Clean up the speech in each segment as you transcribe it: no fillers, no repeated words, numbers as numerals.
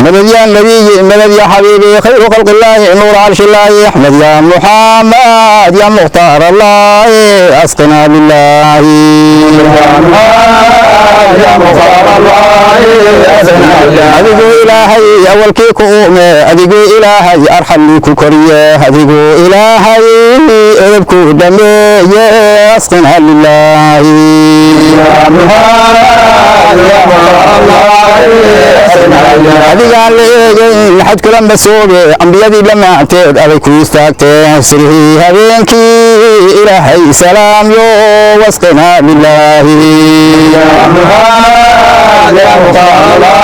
مدد يا نبي مدد يا حبيبي خير خلق الله نور عرش الله أحمد يا محمد يا مختار الله أسقنا بالله يا مختار الله أسقنا بالله أدقو إلهي أول كيكو أمي أدقو إلهي أرحم ليكو كريه أدقو إلهي أدبكو دمي أسقنا لله يا محمد يا مختار الله أسقنا بالله adigaan la eegayn xad kula masoobe ambiyadii dhammaanteed aday ku istaagteen sirihii habeenkii ilaahay salaamyo wasqinaa bilaahi يا محمد يا مختار الله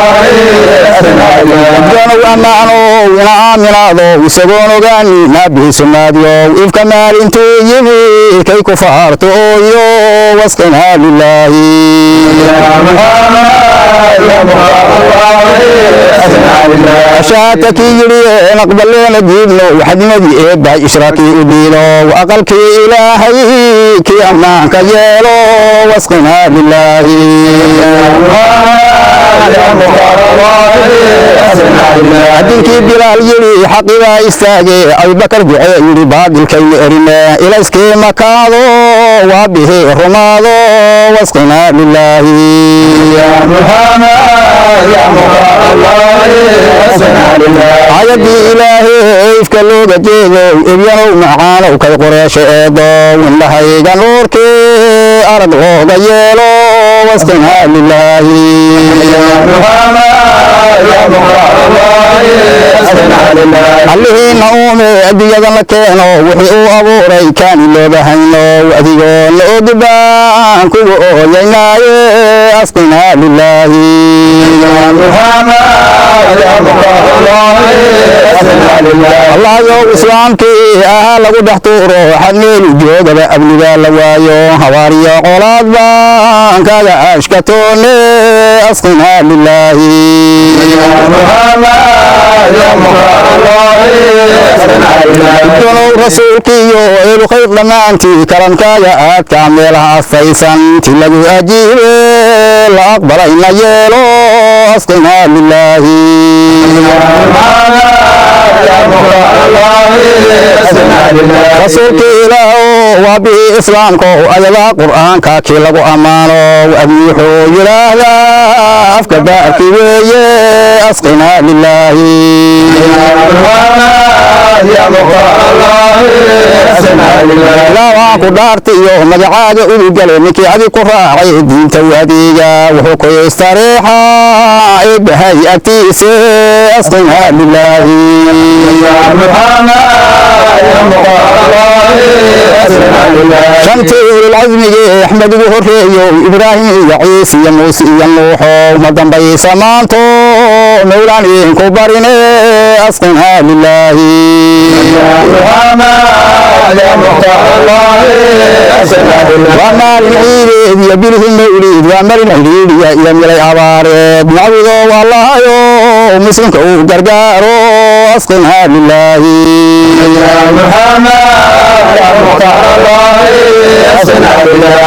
أسقنا بالله udgoonow ammaanow ina aaminaado isagoon ogaani naabihiisu maadyow ifka maalintuu yimi kay ku faarto ooyo wasqinaa lilaahi يا محمد يا مختار الله أسقنا بالله ashaata kii yidhi een aqbaleena diidno xadnimadii eebbahay ishraakii u dhiilo aqalkii ilaahay kii ammaanka yeelo wasqinaa lilaahi يا محمد يا مختار الله أسقنا بالله addinkii bilaal yidhi xaqii baa istaage abubakar ducee yidhi baadilkaynu erine ilayskii makaado waa bihi rumaado wasqinaa lilaahi يا محمد يا مختار الله أسقنا بالله ayaddii ilaahay ifka looga jeedow ebyanow macaanow kay qoreesho eedow indhahayga nuurkii arag looga yeelo wasqinaa lilaahi يا محمد يا مختار الله أسقنا بالله allihiina uume adduunyada la keeno wixii uu abuuray kaani looga hayno adigoo la ogibaan kugu ooyaynaaye asqinaa lilaahi يا محمد يا مختار الله أسقنا بالله allahayow islaamkii ahaa lagu dhex tuuro xad meelu joogaba abnigaa la waayo habaariyo colaad baan kaga ashkatoone asqinaa lilaahi يا محمد يا مختار الله أسقنا بالله donow rasuulkiiyo eelu khayr dhammaantii karamkaaga aadkaa meelaha astaysan ti lagu ajiibe la aqbalayna yeelo asqinaa lilaahi يا محمد يا مختار الله أسقنا بالله rasuulkii ilaahow waa bihii islaamko ayadaha qur'aanka kii lagu ammaano abni wuxuu yidhaahdaa afka baarki weeye asqinaa lilaahi يا محمد يا مختار الله أسقنا بالله ilaa waan ku dhaartay iyo magacaaga udugale ninkii adig ku raacay diinta u adeega wuxuu ku istareexa eebbahay agtiise asqinaa lilaahi يا محمد يا مختار الله أسقنا بالله shantii ululcasmigii axmed ugu horreeyo ibraahim iyo ciise iyo muuse iyo nuuxow ma dambaysa maanto mowlaan idinku barine asqinaa lilaahi يا محمد يا مختار الله أسقنا بالله waa maalin ciideed iyo bilihii mawliid waa marin cidhiidhiya iyo milay abaareed nabigow allahayo muslimka uu gargaaro asqinaa lilaahi يا محمد يا مختار الله أسقنا بالله